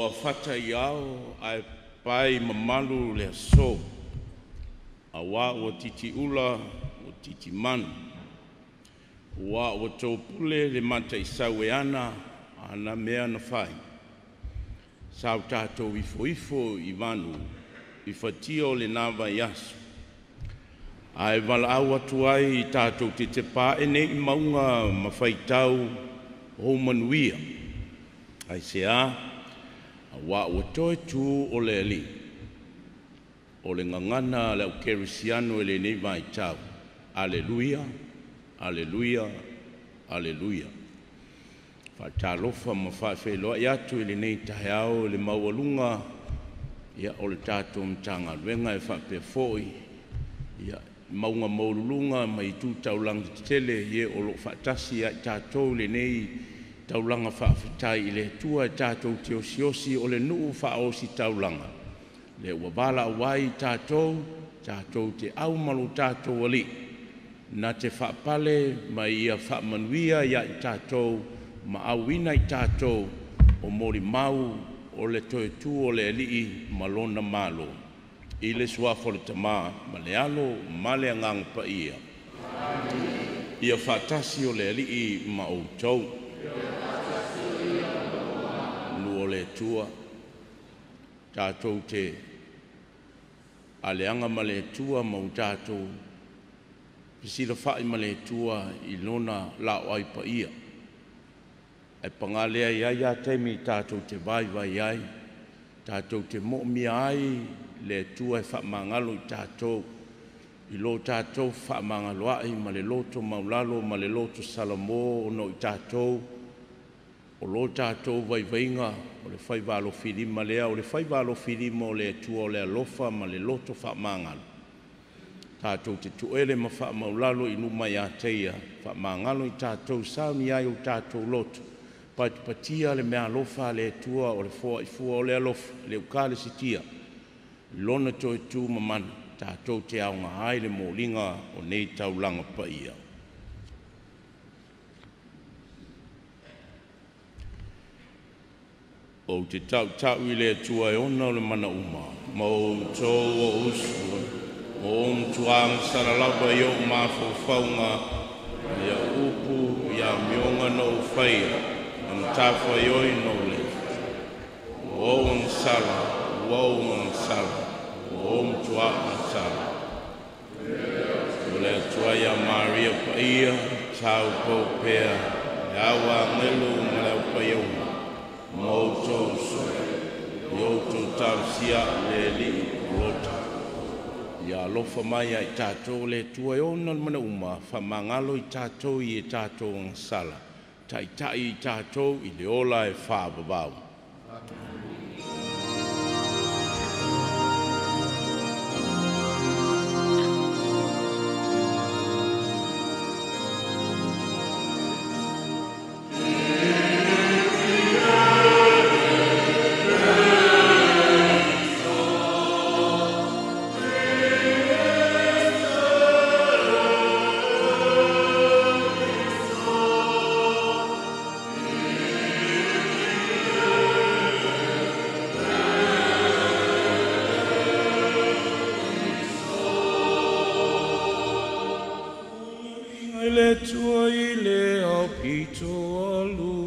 Ua fata i ao ae pae i mamalu le aso, auā ua titiula ua titimanu, ua topule le Mataisau e ana ana mea na fai. Sa o tatou ifoifo i vanu i fatia o lena vaiaso, ae valaau atu ai tatou te tepa ae nei i mauga ma faitau o ou manuia. Aisea? Auā ua toe tu o le Alii. O le gagana a le au kerisiano i lenei vaitau, Aleluia, Aleluia, Aleluia. Faatalofa ma faafeiloai atu i lenei taeao i le maualuga o le tatou Matagaluega e faapea foi mauga maualuluga ma itu taulaga tetele o lo o faatasi ia i tatou i lenei taulaga faafetai i le Atua e tatou te osiosi o le nuu faaositaulaga lea ua valaau ai i tatou, tatou te au ma lo tatou Alii na te faapale ma ia faamanuia ia i tatou ma auina i tatou o molimau o le toe tu o le Alii ma Lona Malo. I le Suafa o le Tama ma le Alo ma le Agaga Paia. Ia faatasi o le Alii ma outou. Nu o le Atua, tatou te aleaga ma le Atua ma o tatou fesilafai ma le Atua i Lona laoai paia. Ae paga lea, e i ai lava taimi tatou te vaivai ai, tatou te moomia ai le Atua e faamagalo i tatou i lo tatou fefaamagaloai ma le loto maualalo ma le loto salamo, ona o i tatou o lo tatou vaivaiga o le faiva alofilima lea, o le faiva alofilima o le Atua o le alofa ma le loto faamagalo. Tatou te tuele ma faamaualalo i luma ia te Ia, faamagalo i tatou, sauni ai o tatou loto, patipatia le meaalofa a le Atua o le foai fua o le alofa, le Eukalesitia, i Lona toe tu mamana, tatou te aoga ai le moliga o nei taulaga paia. Ou te tautau i le Atua e ona le mana uma, ma outou o usu, ua ou matua agasala lava i ou mafaufauga, i au upu, i amioga na ou faia, ma matafaioi na ou le faia. Ua ou agasala, ua ou agasala, ua ou matua agasala. O le Atua ia Maria Paia, taupou pea, le au agelu ma le au paia uma, ma outou usu, i outou talosia au le Alii o lo Ia alofa mai ia i tatou le Atua e ona le mana uma, faamagalo i tatou i e tatou agasala, taitai i tatou i le ola e faavavau. I le Atua i le aupito aluga.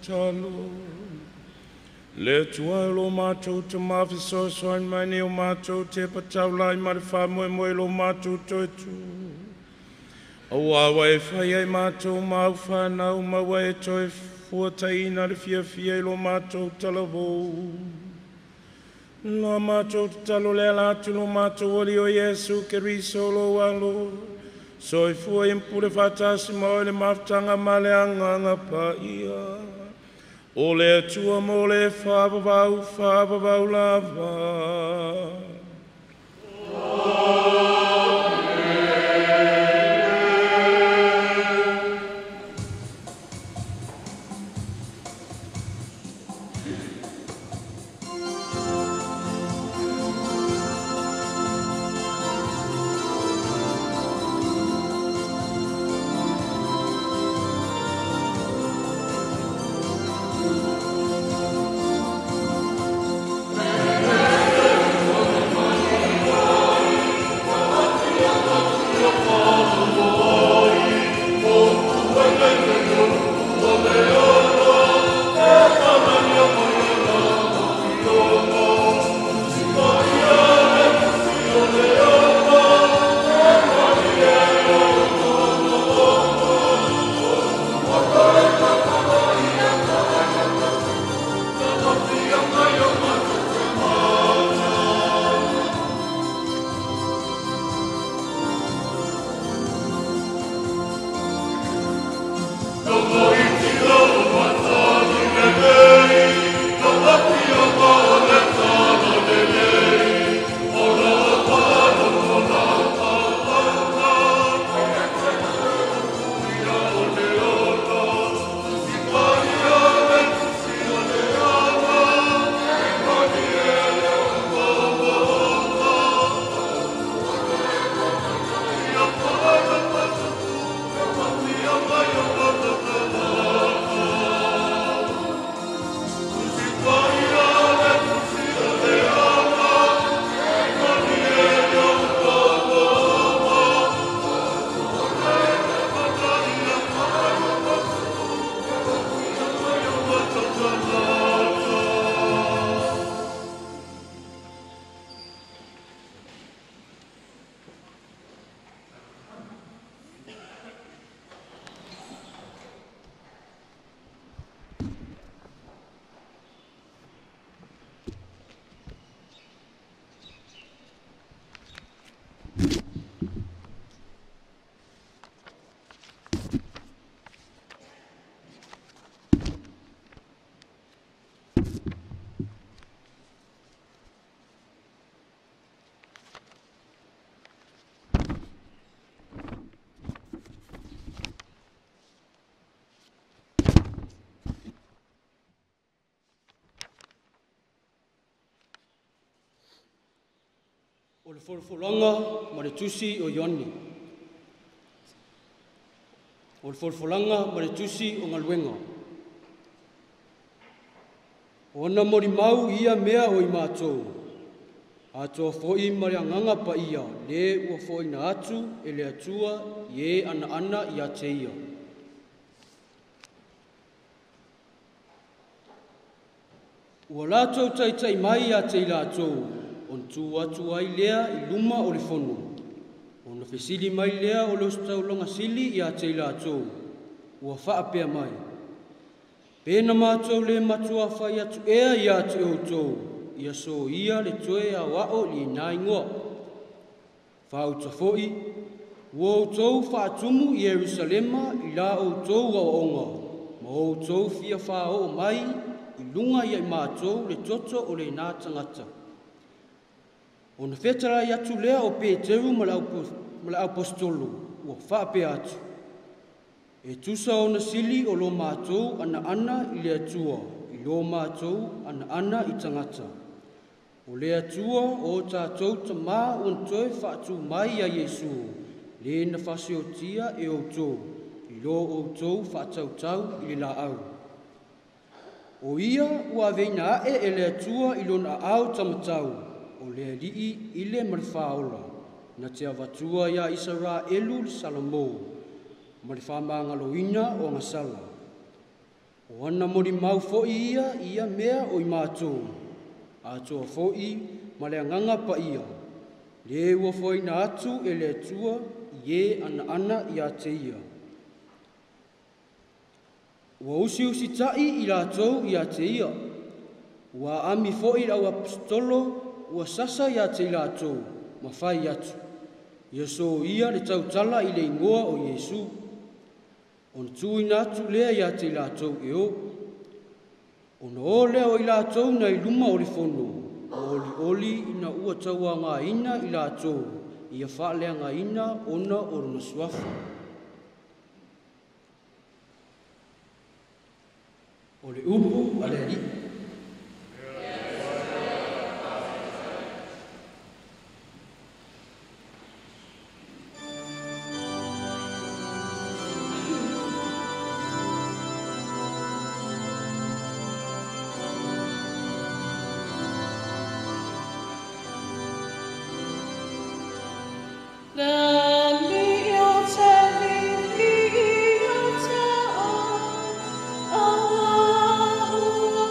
Tatalo. Le Atua lo matou tama fesoasoani mai nei o matou te pataulai ma le faamoemoe lo matou toe tu. Auā ua e fai ai matou ma au fanau ma ua e toe fuataina le fiafia i lo matou talavou. La matou tatalo le ala atu lo matou Alii o Iesu Keriso lou Alo. Soifua ia ma pule faatasi ma oe le mafutaga ma le Agaga Paia. O le Atua mo le faavavau faavavau lava. O le folafolaga ma le tusi o Ioane. O le folafolaga ma le tusi o Galuega. O ona molimau ia mea o i matou, atoa fo'i ma le Agaga Paia le ua fo'ina atu e le Atua i e anaana ia te ia. Ua latou taitai mai ia te i latou, ona tu atu ai lea i luma o le fono. Ona fesili mai lea o le ositaulaga sili ia te i latou, ua faapea mai, pe na matou le matua fai atu ea ia te outou, ia soia le toe aoao i lena igoa. Faauta fo'i, ua outou faatumu i Ierusalema i la outou aoaoga, ma outou fia fāoo mai i luga ia i matou le toto o lena tagata. Ona fetalai atu lea o Peteru ma le aupostolo, ua faapea atu, e tusa ona sili o lo matou anaana i le Atua, i lo matou anaana i tagata. O le Atua o tatou tamā ua na toe faatū mai ia Iesu, le na faasiotia e outou, i lo outou faatautau i le laau. O ia ua aveina ae e le Atua i lona aao tamatau, o le Alii i le ma le faaola, na te avatua ia Isaraelu le Salamo, ma le faamagaloina o agasala. O ana molimau fo'i ia i ia mea o i matou, atoa fo'i ma le Agaga Paia, le ua foaina atu e le Atua i e anaana ia te ia. Ua usiusita'i i latou ia te ia, ua aami fo'i le auaposetolo ua sasa ia te i latou ma fai atu, ia soia le tautala i le igoa o Iesu, ona tuuina atu lea ia te i latou e o. Ona o lea o i latou nai luma o le fono, ma olioli ina ua tauagaina i latou ia faaleagaina ona o lona suafa. O le upu a le Alii. Le Alii ou te viia te oe, aua ua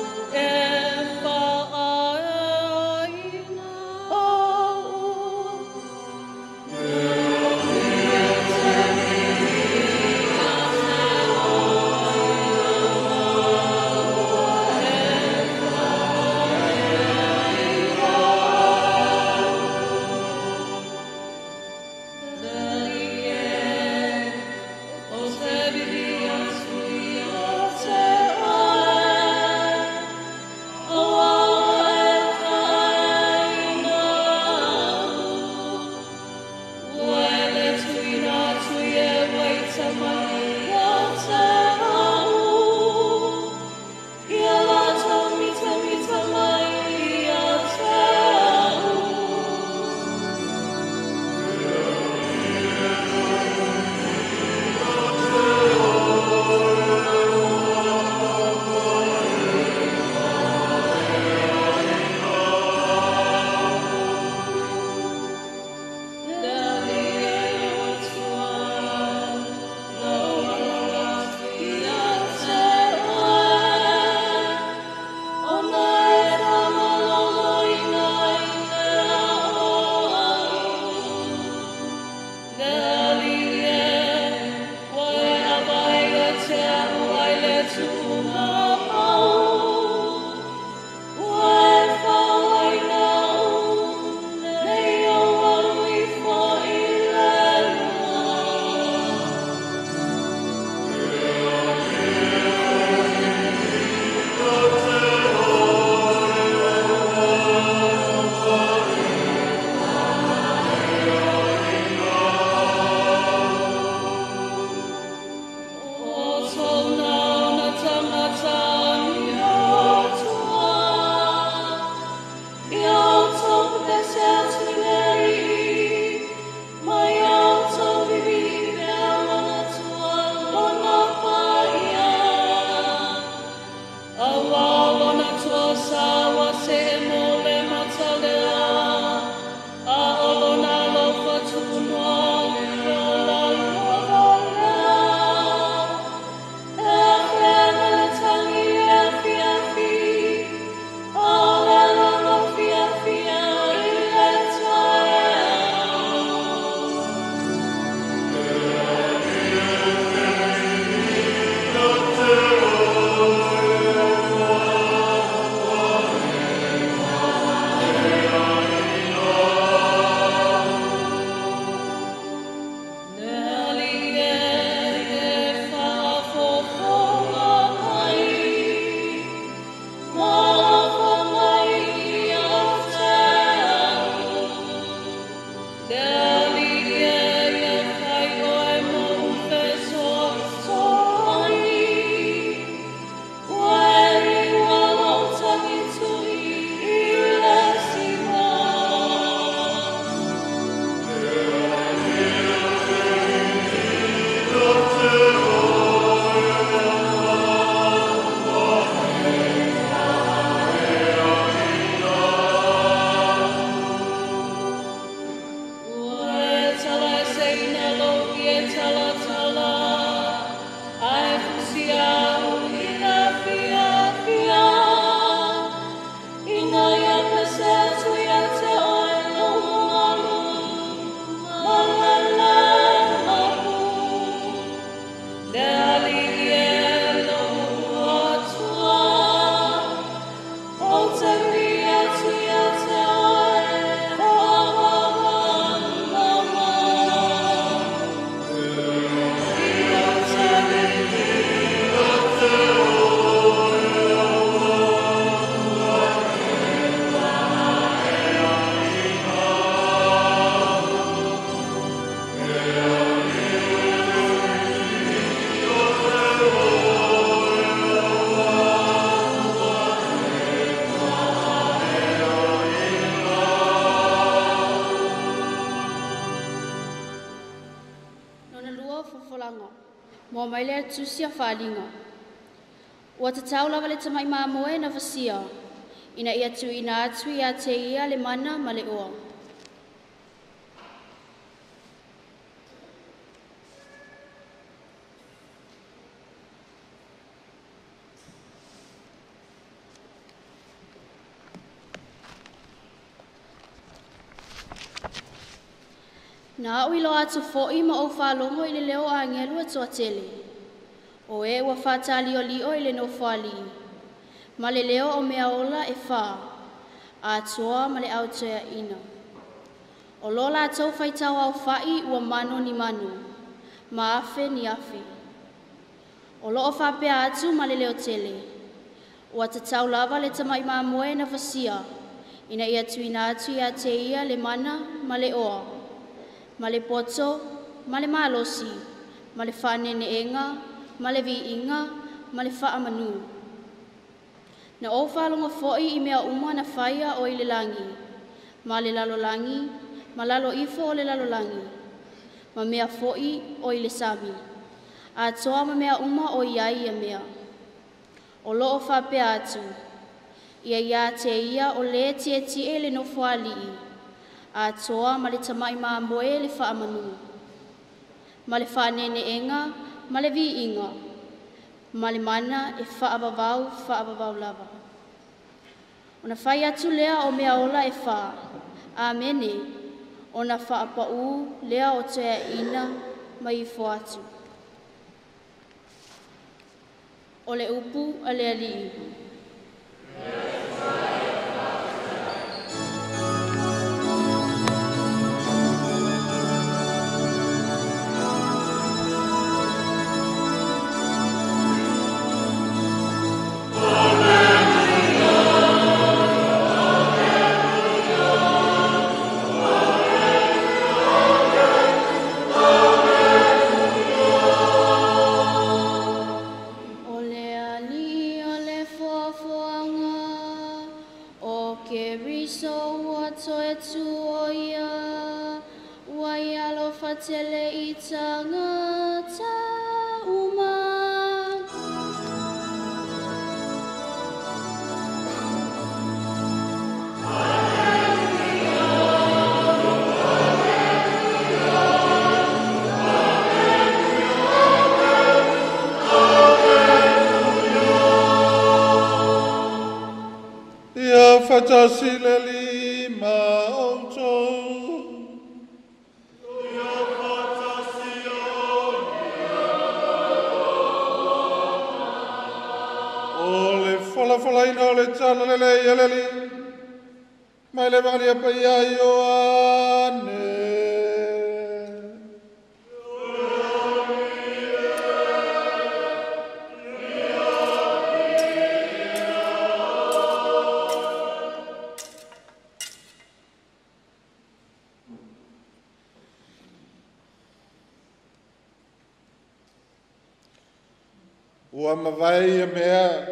Fololaga, moa mai lea tusi a Faaaliga. Ua tatau lava le tama'i mamoe na vasia, ina ia tuuina atu ia te ia le mana ma le oa. Na au iloa atu fo'i ma ou faalogo i le leo o agelu e toatele. O e ua faataliolio i le nofoalii, ma le leo o mea ola e fā, atoa ma le autoeaina. O lo latou faitau aufa'i ua mano ni mano, ma afe ni afe. O loo faapea atu ma le leo tele, ua tatau lava le tama'i mamoe na vasia, ina ia tuuina atu ia te ia le mana ma le oa, ma le poto, ma le malosi, ma le faaneneega, ma le viiga, ma le faamanu. Na ou faalogo fo'i i mea uma na faia o i le lagi, ma le lalolagi, ma lalo ifo o le lalolagi, ma mea fo'i o i le sami, atoa ma mea uma o i ai ia mea. O loo faapea atu, ia ia te ia o lē tietie le nofoalii, atoa ma le tama'i mamoe le faamanu, ma le faaneneega, ma le viiga, ma le mana e faavavau faavavau lava. Ona fai atu lea o mea ola e fā, Amene, ona faapaū lea o toeaina ma ifo atu. O le upu a le Alii. O le Alii o le foafoaga, o Keriso ua toe tu o ia, ua ia alofa tele i tagata uma. Ia faatasi le Alii ma outou. O le folafolaina o le tala lelei a le Alii, mai le Evagelia Paia a Ioane. Ua mavae ia mea,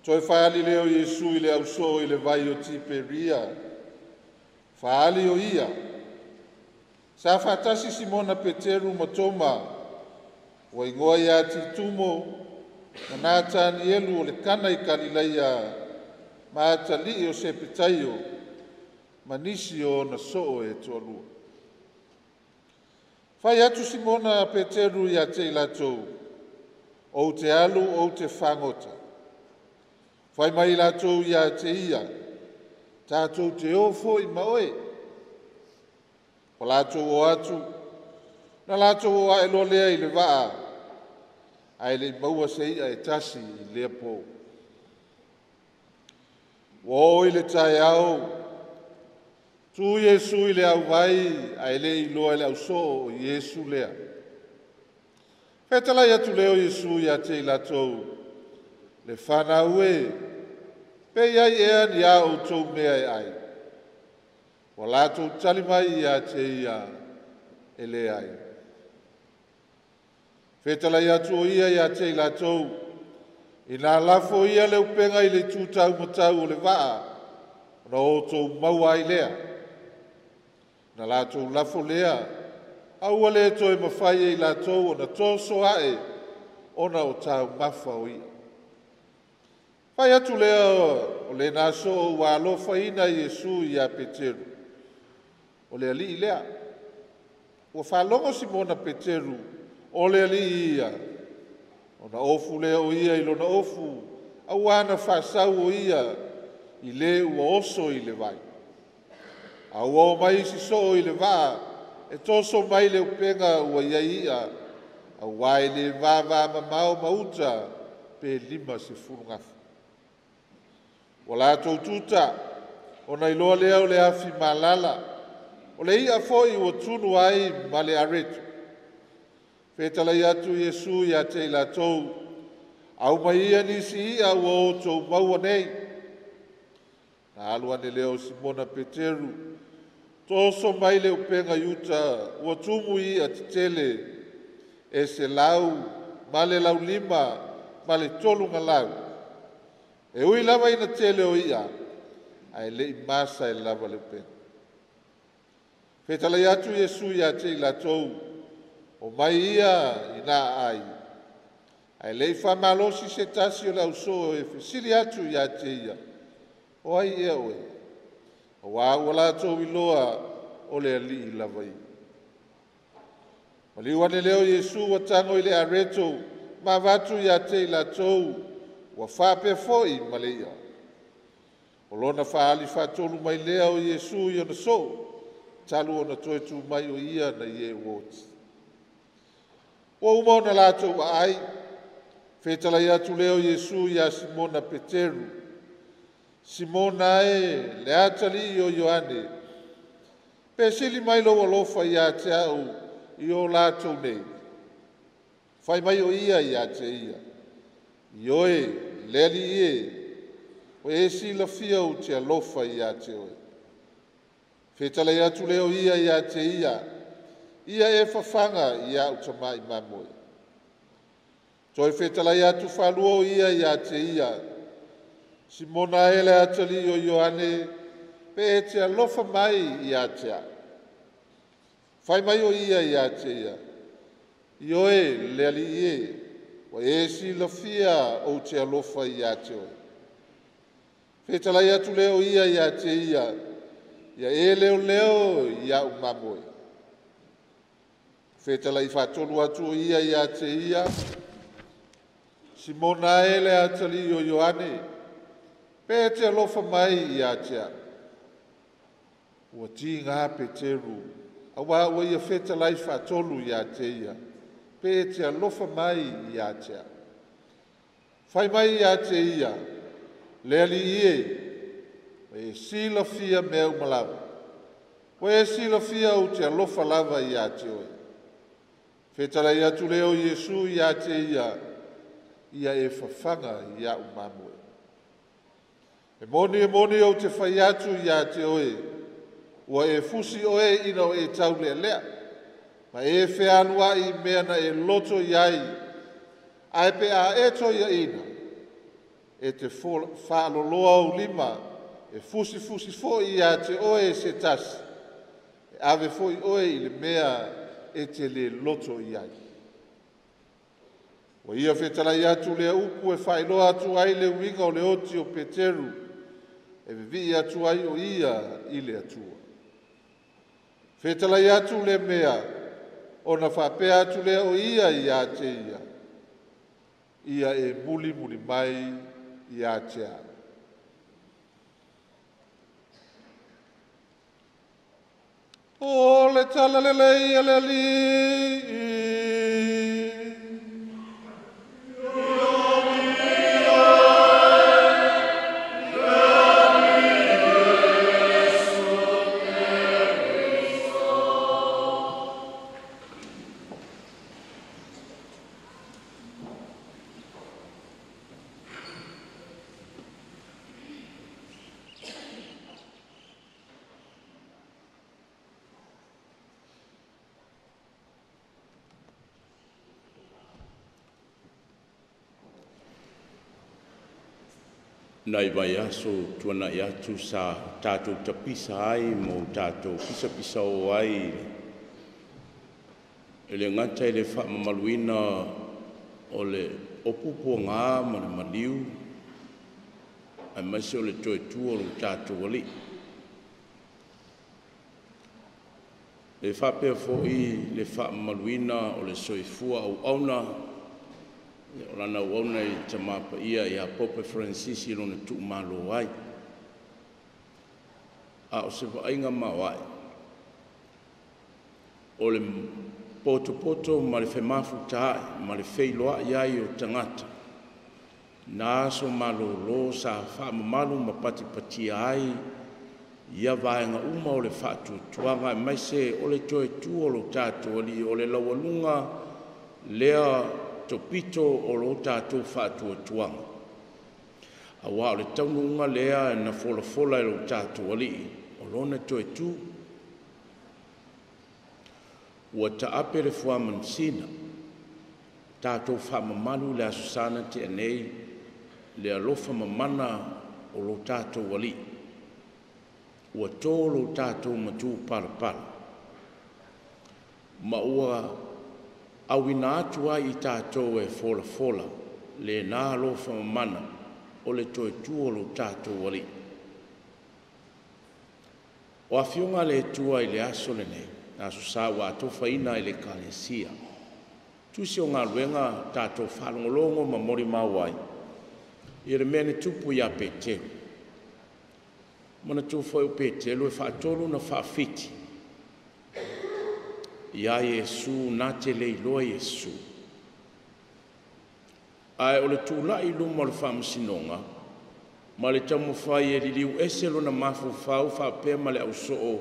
toe faali lea o Iesu i le ausoo i le vai o Tiperia. Faali o ia, sa faatasi Simona Peteru ma Toma, ua igoa ia Titumo, ma Natanielu o le Kana i Kalilaia, ma atalii o Sepetaio, ma nisi o ona soo e toalua. Fai atu Simona Peteru ia te i latou, ou te alu ou te fagota. Fai mai latou ia te ia, tatou te o foi ma oe. O latou o atu, na latou o ae loa lea i le vaa, ae le i maua se i'a e tasi i lea po. Ua oo i le taeao, tu Iesu i le auvai, ae le i iloa e le ausoo o Iesu lea. Fetalai atu lea o Iesu ia te i latou, le fanau e, pe iai ea ni a outou mea e ai. Ua latou tali mai ia te ia, e leai. Fetalai atu o ia ia te i latou, ina lafo ia le upega i le itu taumatau o le vaa, ona outou maua ai lea. Na latou lafo lea, A ua le toe mafai e i latou ona toso ae ona o taumafa o i'a. Fai atu lea o lena soo ua alofaina Iesu ia Peteru, o le alii lea. Ua faalogo Simona Peteru, o le alii ia, ona ofu lea o ia i lona ofu, auā na faasau o ia i le ua oso i le vai. A ua o mai isi soo i le vaa, e toso mai le upega ua iai i'a, auā e le vavamamao ma uta pe 50 gafa. Ua latou tuta, ona iloa lea o le afi malala, o le i'a foi ua tunu ai ma le areto. Fetalai atu Iesu ia te i latou, au mai ia nisi i'a ua outou maua nei. Na alu ane lea o Simona Peteru, toso mai le upega i uta, ua tumu i i'a tetele, e 153 galau. E ui lava ina tele o i'a, ae le'i masa e lava le upega. Fetalai atu Iesu ia te i latou, o mai ia i nā ai. Ae le'i faamalosi se tasi o le ausoo e fesili atu ia te ia, o ai ea oe? Auā ua latou iloa o le alii lava ia. Maliu ane lea o Iesu ua tago i le areto, ma avatu ia te i latou, ua faapea foi ma le i'a. O lona faali faatolu mai lea o Iesu i ona soo, talu ona toe tu mai o ia na i e ua oti. Ua uma ona latou aai, fetalai atu lea o Iesu ia Simona Peteru, Simona e, le atalii o Ioane, pe sili mai lou alofa ia te au i o latou nei. Fai mai o ia ia te ia, ioe, le alii e, o e silafia ou te alofa ia te oe. Fetalai atu lea o ia ia te ia, ia e fafaga ia au tamai mamoe. Toe fetalai atu faalua o ia ia te ia, Simona e le atalii o Ioane, pe e te alofa mai ia te au. Fai mai o ia ia te ia, ioe le alii e, ua e silafia ou te alofa ia te oe. Fetalai atu lea o ia ia te ia, ia e leoleo i au mamoe. Fetalai faatolu atu o ia ia te ia, Simona e le atalii o Ioane, pe te alofa mai ia te au. Ua tiga Peteru, auā ua ia fetalai faatolu ia te ia, pe te alofa mai ia te au. Fai mai ia te ia, le alii e, e silafia mea uma lava. Ua e silafia ou te alofa lava ia te oe. Fetalai atu lea o Iesu ia te ia, ia e fafaga i au mamoe. E moni ou te fai atu ia te oe, ua e fusi oe ina o e taulealea, ma e fealuai i mea na e loto i ai, ae pe a e toiaina, e te faaloloa ou lima, e fusifusi foi ia te oe se tasi, e ave foi oe i le mea e te le loto i ai. Ua ia fetalai atu lea upu e faailoa atu ai le uiga o le oti o Peteru, e vivii atu ai o ia i le Atua. Fetalai atu le mea, ona faapea atu lea o ia ia te ia, ia e mulimuli mai ia te au. O le tala lelei a le Alii. Nai vai aso tuanai atu sa tātou tapisa ai mo tātou pisapisa o ai E le gata i le faamamaluina o le opupuaga ma le maliu, aemaise o le toe tu o lo tatou Alii. E faapea foi le faamamaluina o le soifua auauna, o lana auauna i le Tama Paia ia Pope Faranisi i lona tuumalo ai. A o se vaaiga maoae, o le potopoto ma le femafutaai ma le feiloai ai o tagata, na aso malolo sa faamamalu ma patipatia ai ia vaega uma o le faatuatuaga aemaise o le toe tu o lo tatou Alii, o le laualuga lea topito o lo tatou faatuatuaga. Aua o le taunuuga lea na folafola e lo tatou Alii, o lona toe tu. Ua taape le fuamanusina, tatou faamamalu le Aso Sa na tea nei, le alofa mamana o lo tatou Alii. Ua to lo tatou matupalapala, ma ua auina atu ai i tatou e folafola lena alofa mamana o le toe tu o lo tatou Alii. O afioga a le Atua i le aso lenei, Aso Sa ua atofaina e le Ekalesia. Tusi o galuega tatou faalogologo ma molimau ai i le mea na tupu ia Petelu. Manatua foi o Petelu e faatolu ona faafiti ia Iesu na te le iloa Iesu. Ae o le tulai i luma o le faamasinoga ma le taumafai e liliu ese lona mafaufau faapea ma le ausoo,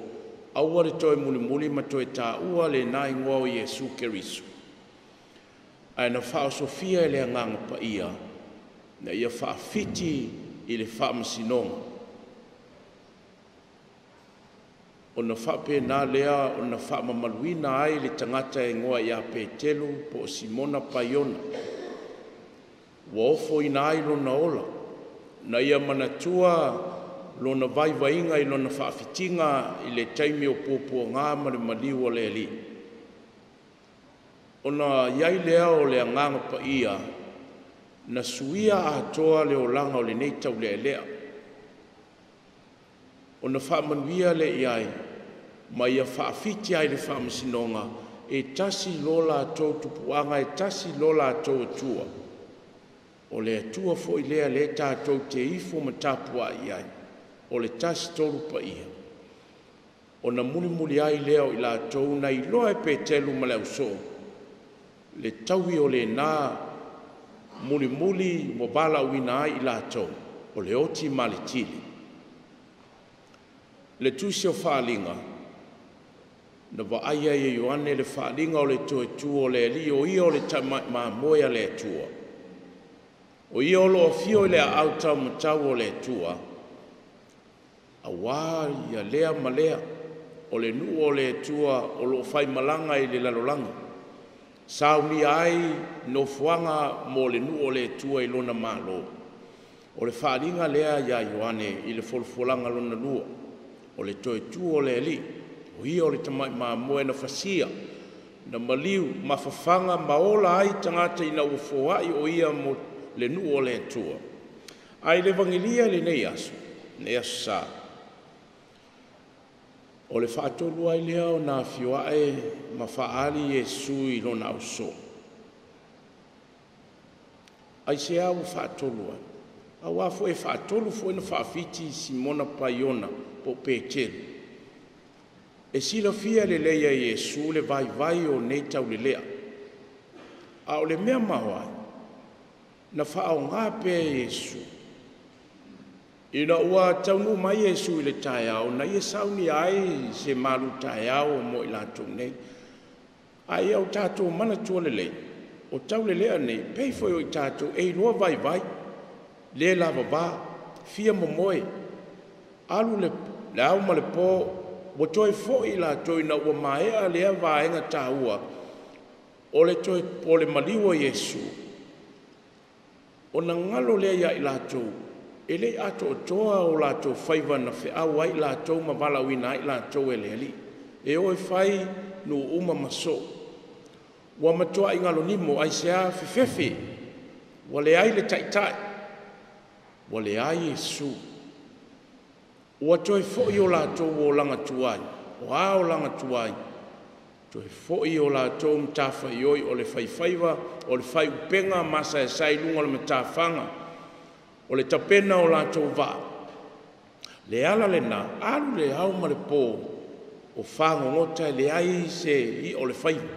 aua le toe mulimuli ma toe taua lena igoa o Iesu Keriso. Ae na faaosofia e le Agaga Paia na ia faafiti i le faamasinoga. Ona faapena lea ona faamamaluina ai le tagata e igoa ia Petelu po o Simona Paiona, ua ofoina ai lona ola, na ia manatua lona vaivaiga i lona faafitiga i le taimi o puapuaga ma le maliu o le Alii. Ona i ai lea o le Agaga Paia na suia atoa le olaga o lenei taulealea, ona faamanuia lea i ai ma ia faafiti ai le faamasinoga, e tasi lo latou tupuaga, e tasi lo latou Atua. O le Atua foi lea lea tatou te ifo ma tapuai i ai, o le Tasi Tolu Paia. Ona mulimuli ai lea o i latou na iloa e Petelu ma le ausoo le taui o lena mulimuli ua valaauina ai i latou, o le oti ma le tili. Le tusi o Faaaliga, na vaai ai e Ioane le faaaliga o le toe tu o le Alii, o ia o le Tamai Mamoe a le Atua. O ia o lo o afio i le aau taumatau o le Atua, aua ia lea ma lea, o le nuu o le Atua o lo o faimalaga i le lalolagi, saunia ai nofoaga mo le nuu o le Atua i lona Malo. O le faaaliga lea ia Ioane i le folafolaga lona lua, o le toe tu o le Alii, o ia o le Tamai Mamoe na fasia, na maliu, mafafaga ma ola ai tagata ina ua foai o ia mo le nuu o le Atua. Ae i le Evagelia i lenei aso, lenei Aso Sa, o le faatolu ai lea ona afio ae ma faaali Iesu i lona ausoo. Aisea ua faatolu ai? Aua foi e faatolu foi na faafiti Simona Paiona po o Petelu. E silafia lelei e Iesu le vaivai o nei taulelea. A o le mea maoae, na faaaoga pea e Iesu. Ina ua taunuu mai Iesu i le taeao, na ia saunia ai se malu taeao mo i latou nei. A ia o tatou manatua lelei, o taulelea nei, pei foi o i tatou e iloa vaivai, le lavava, fia momoe, alu le ao ma le po, ua toe foi latou ina ua maea lea vaega taua o le toe o le maliu o Iesu, ona galo lea ia i latou, e le i atoatoa o latou faiva na feau ai latou ma valaauina ai latou e le Alii. E o e fai nuu uma ma soo. Ua matuai galonimo aisea fefefe, ua leai le taitai, ua leai Iesu. Ua toe foi o latou olaga tuai, o a olaga tuai, toe foi o latou matafaioi o le faifaiva, o le faiupega masaesae i luga o le matafaga, o le tapena o latou vaa. Le ala lena, alu le ao ma le po o fagogota e leai se i'a o le faiva.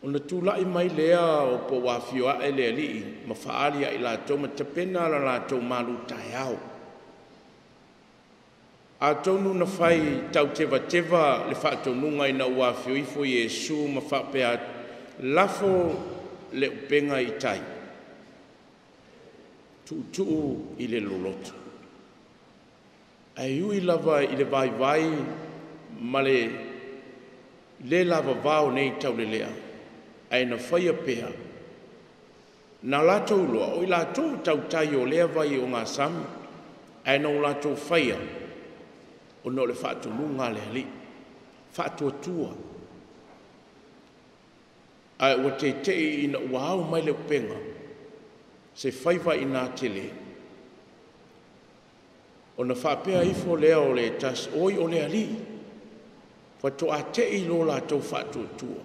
Ona tulai mai lea o po ua afio ae le alii ma faaali ia i latou ma tapena la latou malu taeao. Atonu na fai tautevateva le faatonuga ina ua afio ifo Iesu ma faapea atu, lafo le upega i tai, tuutuu i le loloto. Ae ui lava i le vaivai ma le le lavavao nei taulelea, ae na faia pea na latou iloa o i latou o tautai o lea vai ogasami, ae na o latou faia ona o le faatonuga a le Alii, faatuatua. Ae ua teitei ina ua ao mai le upega, se faiva ina tele, ona faapea ifo lea o le tasi, oi o le Alii, faatoa tei lo latou faatuatua.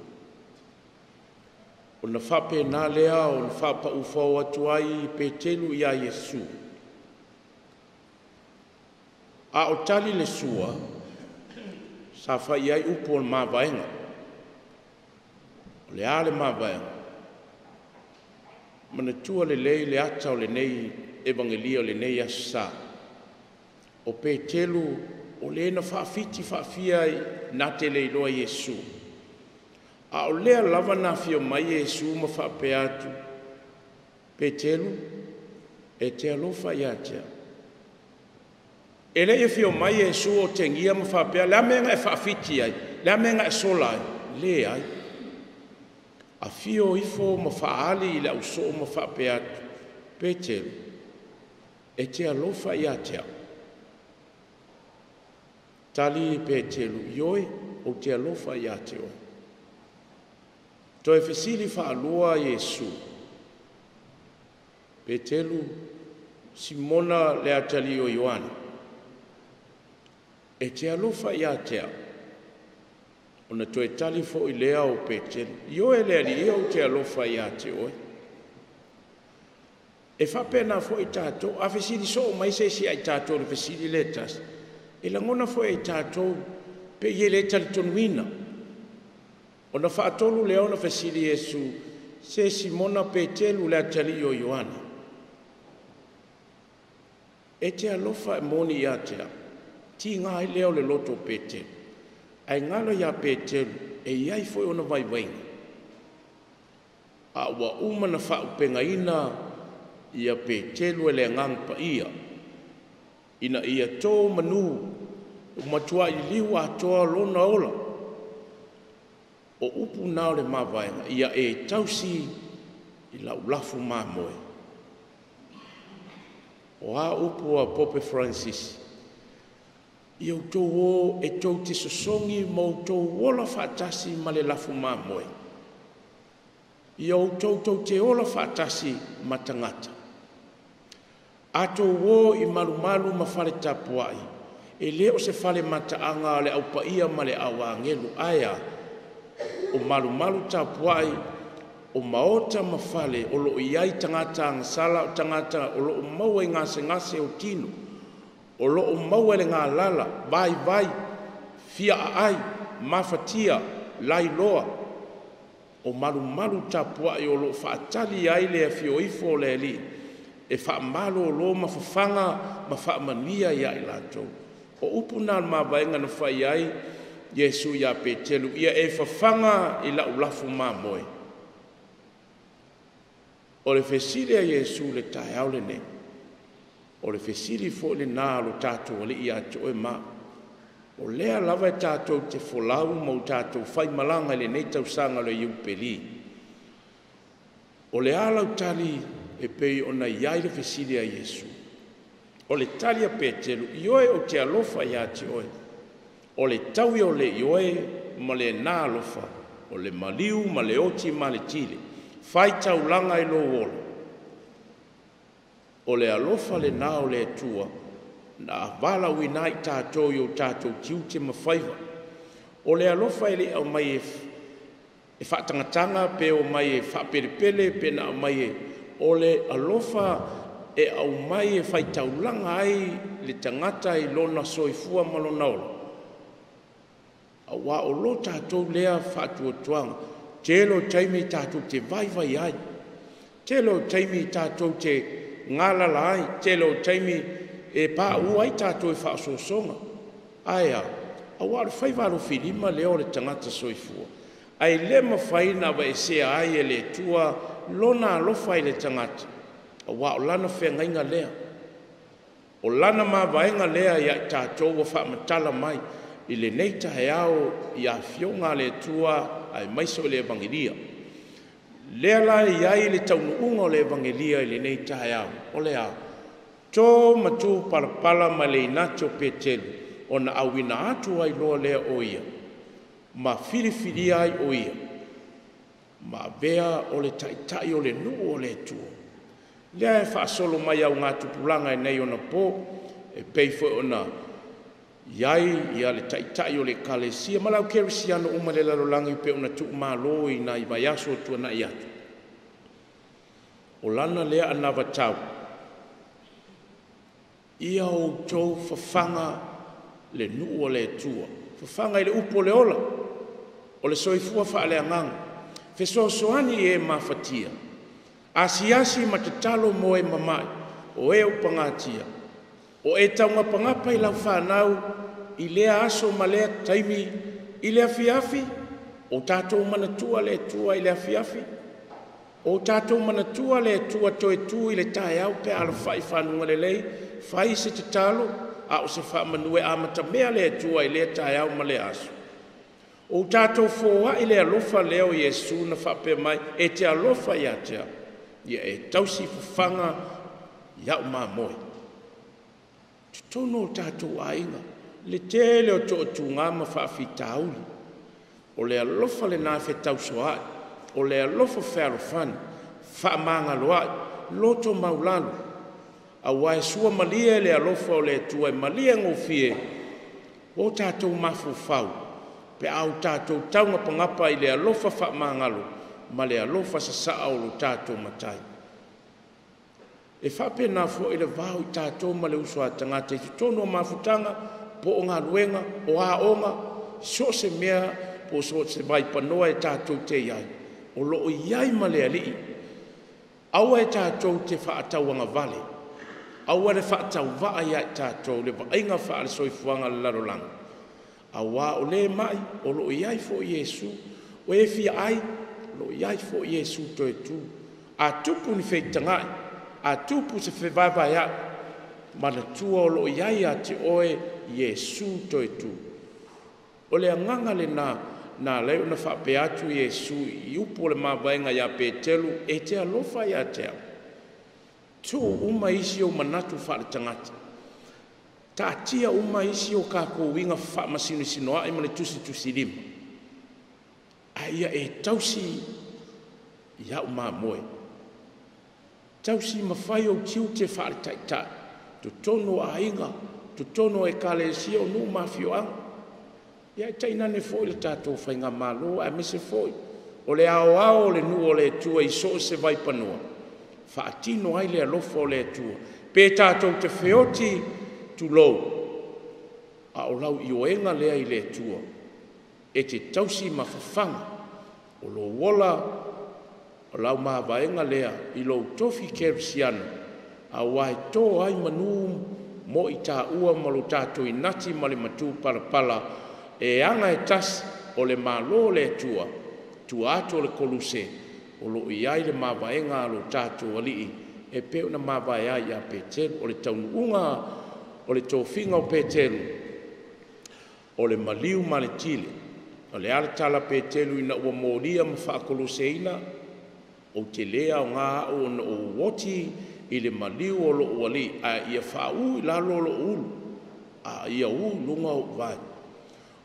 Ona faapena lea ona faapaufau atu ai Petelu ia Iesu. A o tali le sua, sa fai ai upu o le mavaega. O le a le mavaega? Manatua lelei le ata o lenei evagelia o lenei Aso Sa. O Petelu o le na faafiti faafia na te le iloa Iesu. A o lea lava na afio mai Iesu ma faapea atu, Petelu, e te alofa ia te au. E le i afio mai Iesu o tegia ma faapea, le a mea na e faafiti ai, le a mea na e sola ai, leai. Afio ifo ma faaali i le ausoo ma faapea atu, Petelu, e te alofa ia te au. Tali Petelu, ioe, ou te alofa ia te oe. Toe fesili faalua Iesu, Petelu, Simona le atalii o Ioane, e te alofa ia te au. Ona toe tali foi lea o Petelu, ioe le Alii, ou te alofa ia te oe. E faapena foi tatou, a fesili soo mai se isi ai tatou le fesili le tasi, e lagona foi ai tatou pe i e le talitonuina. Ona faatolu lea ona fesili Iesu, se Simona Petelu le atalii o Ioane, e te alofa e moni ia te au. Tiga ai lea o le loto o Petelu. Ae galo ia Petelu e iai foi ona vaivaiga. A ua uma na faaupegaina ia Petelu e le Agaga Paia, ina ia to manu ua matuai liliu atoa lona ola. O upu na o le mavaega, ia e tausi i lau lafu mamoe. O a upu a Pope Francis, ia outou o e tou te sosogi ma outou ola faatasi ma le lafu mamoe. Ia outou tou te ola faatasi ma tagata. A tou o i malumalu ma fale tapuai, e le o se fale mataaga a le aupaia ma le auagelu, ae a, o malumalu tapuai, o maota ma fale o loo i ai tagata agasala, o tagata o loo maua i gasegase o tino, o loo maua i le galala, vaivai, fia aai, mafatia, lailoa, o malumalu tapuai o loo faatali ai le afio ifo o le Alii e faamalolo ma fafaga ma faamanuia ia i latou. O upu na o le mavaega na fai ai Iesu ia Petelu, ia e fafaga i lau lafu mamoe. O le fesili a Iesu le taeao lenei, o le fesili foi lena a lo tatou Alii ia te oe ma. O lea lava e tatou te folau ma o tatou faimalaga i lenei tausaga o le Iupeli. O le a lau tali e pei ona i ai le fesili a Iesu. O le tali a Petelu, ioe ou te alofa ia te oe. O le taui o le ioe ma le na alofa, O le maliu ma le oti ma le tile, faitaulaga i lou ola. O le alofa lena o le Atua na valaauina ai tatou i o tatou tiute ma faiva. O le alofa e le aumai e faatagataga pe omai e faapelepele pe na aumai e, o le alofa e aumai e faitaulaga ai le tagata i lona soifua ma lona ola. Aua o lo tatou lea faatuatuaga, tele o taimi tatou te vaivai ai, tele o taimi tatou te galala ai, tele o taimi e paua ai tatou e faaosoosoga. Ae a? Aua o le faiva alofilima lea o le tagata soifua, ae le mafai ona aveesea ai e le Atua lona alofa i le tagata, aua o lana feagaiga lea, o lana mavaega lea ia i tatou ua faamatala mai i lenei taeao i afioga a le Atua aemaise o le Evagelia. Lea la e i ai le taunuuga o le Evagelia i lenei taeao, o le a? To ma tu palapala ma le inati o Petelu, ona auina atu ai loa lea o ia, ma filifilia ai o ia, ma avea o le taitai o le nuu o le Atua. Lea e faasolo mai augatupulaga i nei ona po, e pei foi ona i ai ia le taitai o le Ekalesia ma le au kerisiano uma i le lalolagi e pei ona tuumalo i nai vaiaso o tuanai atu. O lana lea anavatau, ia outou fafaga le nuu o le Atua, fafaga i le upu o le ola, o le soifua faaleagaga, fesoasoani i e mafatia, asiasi ma tatalo mo e mamai, o e upagatia, o e taugapagapa i lau fanau i lea aso ma lea taimi i le afiafi, o tatou manatua le Atua i le afiafi, o tatou manatua le Atua toe tu i le taeao pe alafai fanuga lelei, fai se tatalo a o se faamanu e amatamea le Atua i lea taeao ma lea aso. O tatou foai le alofa lea o Iesu na faapea mai, e te alofa ia te au, ia e tausi fafaga ia'u mamoe. Totonu o tatou aiga, le tele o toatuga ma faafitauli, o le alofa lena fetausoai, o le alofa fealofani, faamagaloai, loto maulalo, aua e suamalie le alofa o le Atua e malie gofie o tatou mafaufau pe a o tatou taugapagapa i le alofa faamagalo ma le alofa sasaa o lo tatou Matai. E faapena foi le va o i tatou ma le uso a tagata i totonu o mafutaga, po o galuega, o aoga, so o se mea po o so o se vaipanoa e tatou te i ai, o lo o i ai ma le Alii. Aua e tatou te faatauagavale, aua le faatauvaa ia i tatou le vaaiga faale-soifuaga o le lalolagi, aua o le mai o lo o i ai foi Iesu, o e fia ai, o lo o i ai foi Iesu toe tu. A tupu ni feitagai, a tupu se fevaevaea'i, manatua o lo o i ai ia te oe Iesu toe tu. O le agaga lena na alai ona faapea atu Iesu i upu o le mavaega ia Petelu, e te alofa ia te au. Tuu uma isi o manatu faaletagata, taatia uma isi o kakou uiga faamasinosinoa'i ma le tusitusilima, ae ia e tausi ia'u mamoe, tausi ma fai ou tiute faaletaitai totonu o aiga, totonu o ekalesia, o nuu ma afioaga, ia e tainane foi le tatou faigamalo, aemaise foi o le aoao o le nuu o le Atua i so o se vaipanoa, faatino ai le alofa o le Atua. Pe tatou te feoti, tulou, a o lau ioega lea i le Atua, e te tausi ma fafaga o lou ola, o lau mavaega lea i lou tofi kerisiano, aua e to ai manu mo i taua ma lo tatou inati ma le matupalapala e aga e tasi o le Malo o le Atua, tua atu o le Koluse, o lo o i ai le mavaega a lo tatou Alii e pei ona mavae ai ia Petelu. O le taunuuga o le tofiga o Petelu, o le maliu ma le tile. O le a le tala a Petelu ina ua molia ma faakoloseina, ou te le aoga au ona ou oti i le maliu o lou alii, ae ia faaū i lalo lou ulu, a ia ū i luga ou vae.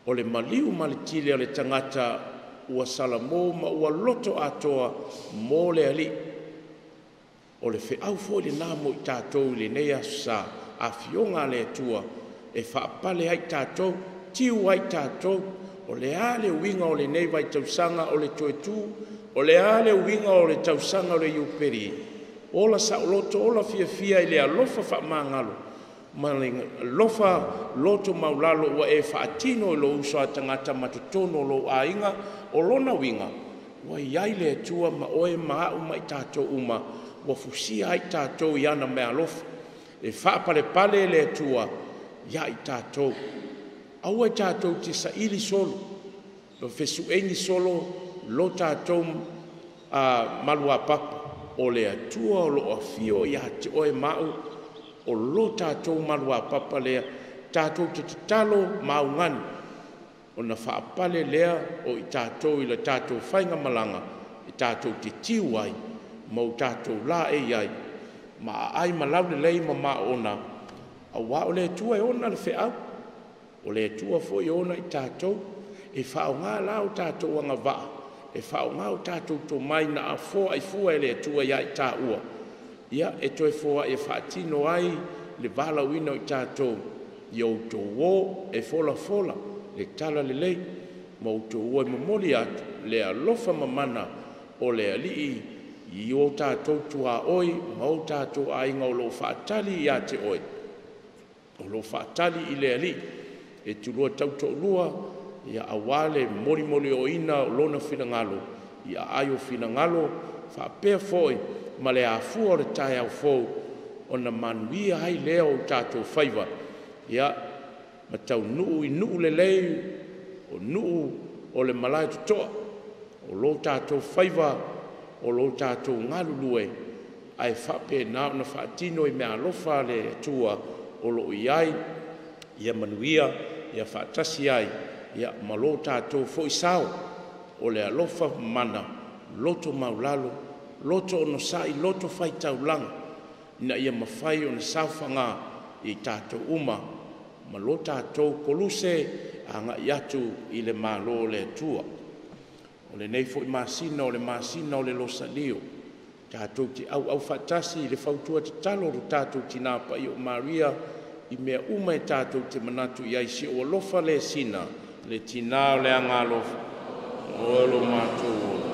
O le maliu ma le tile o le tagata ua salamo ma ua loto atoa mo le Alii. O le feau foi lena mo i tatou i lenei aso sa, afioga a le Atua e faapale ai tatou, tiu ai tatou. O le a le uiga o lenei vaitausaga o le toe tu? O le a le uiga o le tausaga o le Iupeli? Ola saoloto, ola fiafia i le alofa faamagalo ma le alofa loto maulalo ua e faatino i lou uso a tagata ma totonu o lou aiga. O lona uiga, ua i ai le Atua ma oe ma au ma i tatou uma, ua fusia ai tatou i ana meaalofa. E faapalepale le Atua ia i tatou. Aua e tatou te saili solo, ma fesueini solo lo tatou maluapapa. O le Atua o lo o afio ia te oe ma au, o lo tatou maluapapa lea, tatou te tatalo ma augani, ona faapale lea o i tatou i le tatou faigamalaga, e tatou te tiu ai, ma o tatou laei ai, ma aai ma laulelei ma maona, aua o le Atua e ona le feau, o le Atua foi e ona i tatou, e faaaoga la o tatou agavaa, e faaaoga o tatou tomai na foai fua e le Atua ia i taua, ia e toe foai e faatino ai le valaauina o i tatou, ia outou o e folafola le talalelei, ma outou o e momoli atu le alofa mamana o le Alii i o tatou tuaoi ma o tatou aiga o lo o faatali ia te oe, o lo o faatali i le Alii, e tulua tautoalua, ia aua le molimolioina o lona finagalo, ia aai o finagalo, faapea foi ma le afua o le taeao fou, ona manuia ai lea o tatou faiva, ia ma taunuu i nuu lelei, o nuu o le malae totoa, o lo tatou faiva, o lo tatou galulue, ae faapena ona faatino i meaalofa a le Atua o lo o i ai, ia manuia, ia faatasi ai, ia ma lo tatou foi sao, o le alofa mamana, loto maulalo, loto onosai, loto faitaulaga, ina ia mafai ona saofaga i tatou uma, ma lo tatou koluse agai atu i le Malo o le Atua. O lenei foi masina o le masina o le Losalio, tatou te auau faatasi i le fautua tatalo o le tatou Tina Paia o Maria i mea uma e tatou te manatu i ai, si ou alofa le sina, le Tina o le Agalofa, o lo matou ola.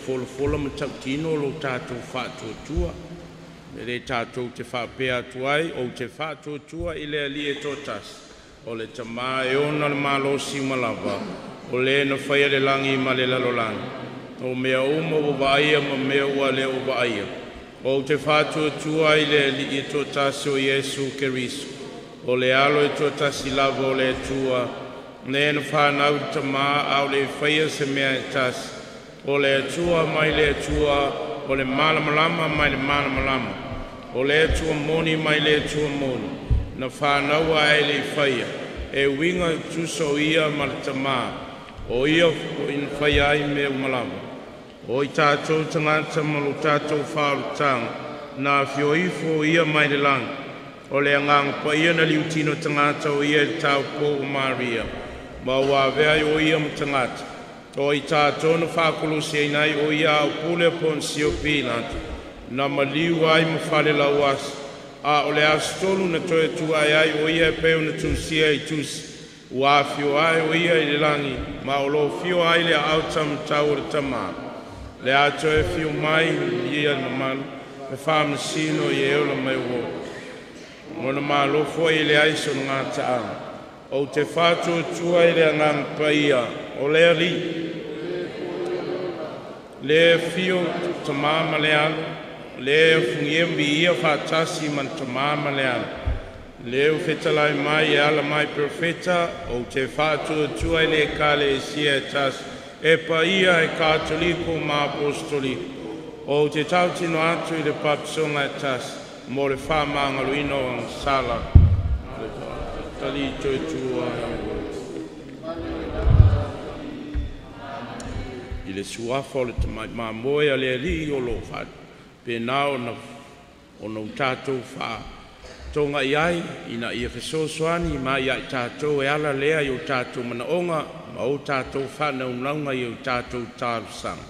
Folafola ma tautino lo tatou faatuatua. E le tatou te faapea atu ai, ou te faatuatua i le Alii e toatasi, o le Tama e ona le malosi uma lava, o le na faia le lagi ma le lalolagi, o mea uma ua vaaia ma mea ua le o vaaia. Ou te faatuatua i le Alii e toatasi o Iesu Keriso, o le alo e toatasi lava o le Atua, le na whanau i Tama a o le faia se mea e tasi, o le Atua mai le Atua, o le malamalama mai le malamalama, o le Atua moni mai le Atua moni, na whānaua ai le whaia, e uiga tusa o ia ma le Tama, o ia o ina whaia ai mea umalava. O i tātou tangata ma lo tātou whaolutanga, nā fioifo o ia mai le langi, o le anganga paia na liutino tangata o ia i le taupō o Maria, ma ua avea ai o ia ma tangata, o i tātou na whakulusi ai nai o ia au pule Ponsio Pilato, na maliu ai ma whale lauasi, a o le aso tolu na toe tu ai ai o ia e peo na tusia i tusi, ua afio ai o ia i le langi, ma o lo fio ai le au tamatau o le Tama. Le a toe fio mai ia le mamalu, e whaamasino i e ola mai o. Mona malofo i le aiso ngā taanga. O te whātuatua i le anganga paia, o le Alii, le fio Tama ma le Alo, le fungia mi ia whaatasi ma le Tama ma le Alo. Leu fetalai mai e ala mai profeta o te whaatuatua i le ekalesia e tasi e paia e katoliko ma apostoliko o te tautino atu i le papisonga e tasi mo le whaamangaloina o agasala le tali toe tua i le suafa o le tamai mamoe a le alii o loo faapena ona ona o tatou tonga i ai ina ia fesoasoani mai ia i tatou e ala lea i o tatou manaoga ma o tatou faanaunauga i o tatou talosaga.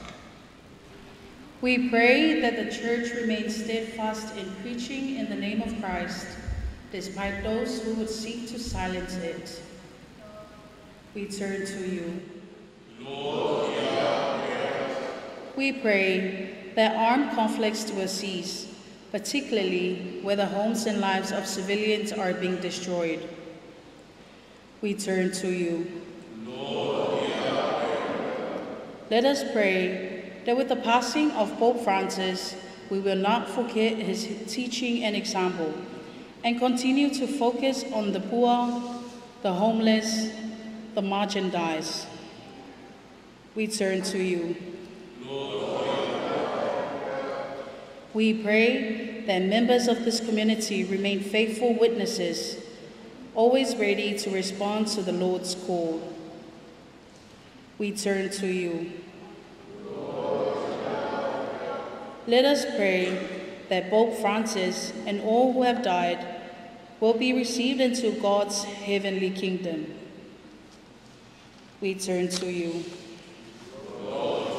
We pray that the Church remains steadfast in preaching in the name of Christ, despite those who would seek to silence it. We turn to you. Lord, hear our prayers. We pray that armed conflicts will cease, particularly where the homes and lives of civilians are being destroyed. We turn to you. Lord, hear our prayers. Let us pray that with the passing of Pope Francis, we will not forget his teaching and example, and continue to focus on the poor, the homeless, the marginalized. We turn to you. Lord, we pray that members of this community remain faithful witnesses, always ready to respond to the Lord's call. We turn to you. Lord, let us pray that Pope Francis and all who have died will be received into God's heavenly kingdom. We turn to you. Lord,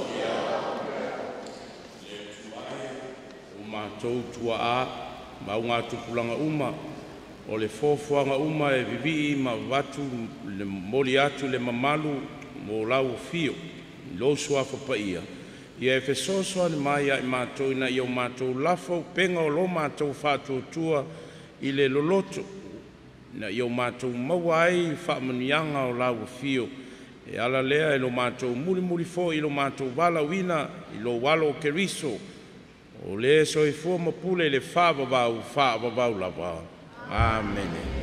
matou tuaa ma au tupulaga uma o le foafoaga uma e vivii ma vatu le momoli atu le mamalu mo lau afio i lou suafa paia ia e fesoasoani mai ia i matou ina ia o matou lafo upega o lo matou faatuatua i le loloto ina ia o matou maua ai faamanuiaga o lau afio e ala lea e lo matou mulimuli foi i lo matou valaauina i lou alo o Keriso o le soifua ma pule i le faavavau faavavau lava. Amene.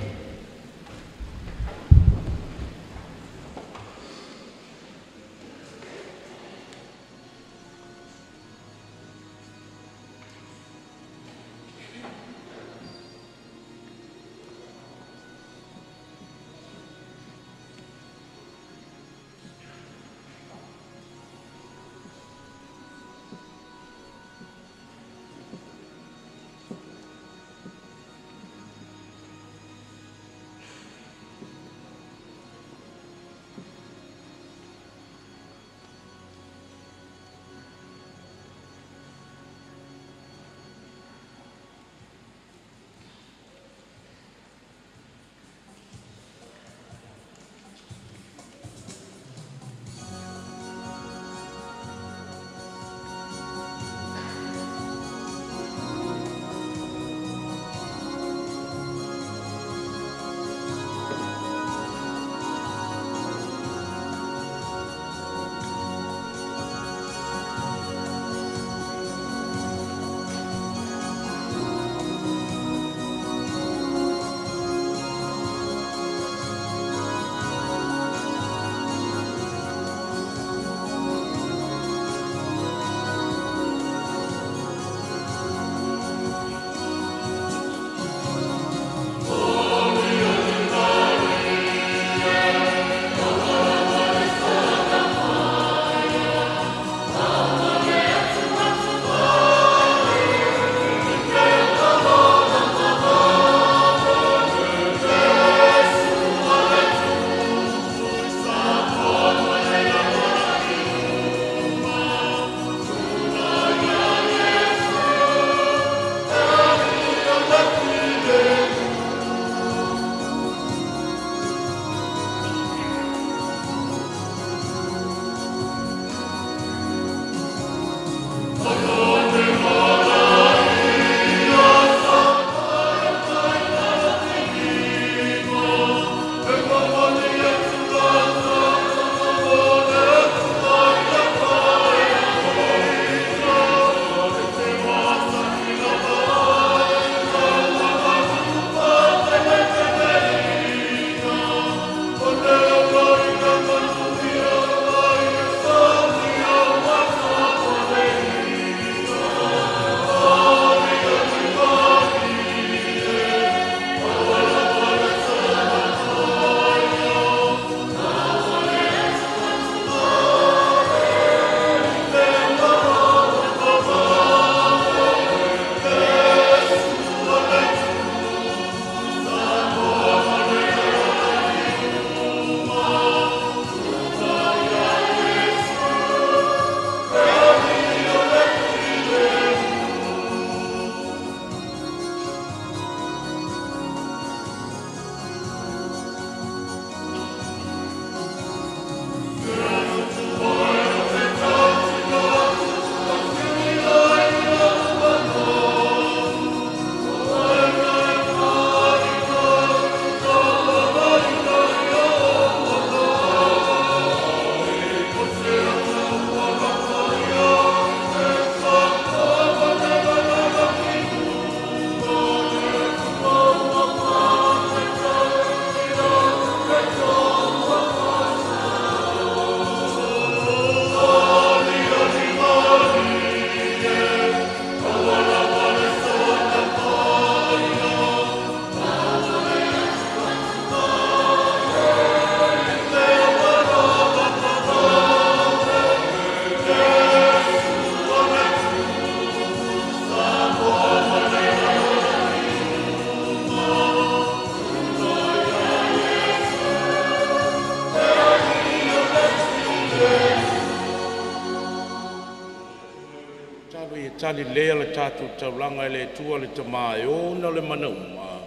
Tatalo ia tali lea le tatou taulaga e le Atua le Tama e ona le mana uma.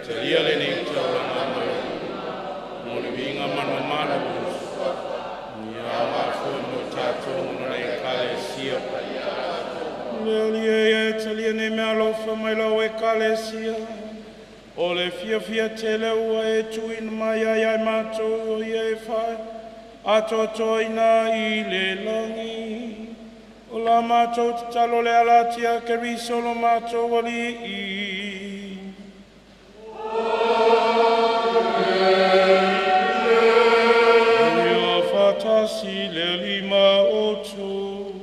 Talia lenei taulaga mai mo le viiga ma le mamalu ia mafua mo tatou ona le Ekalesia. Le Alii e talia nei meaalofa mai lau Ekalesia. O le fiafia tele ua e tuuina mai ai ai matou o ia e fai atoatoaina i le lagi. O la matou tatalo le ala atu ia Keriso lo matou Alii. Ia faatasi le Alii ma outou.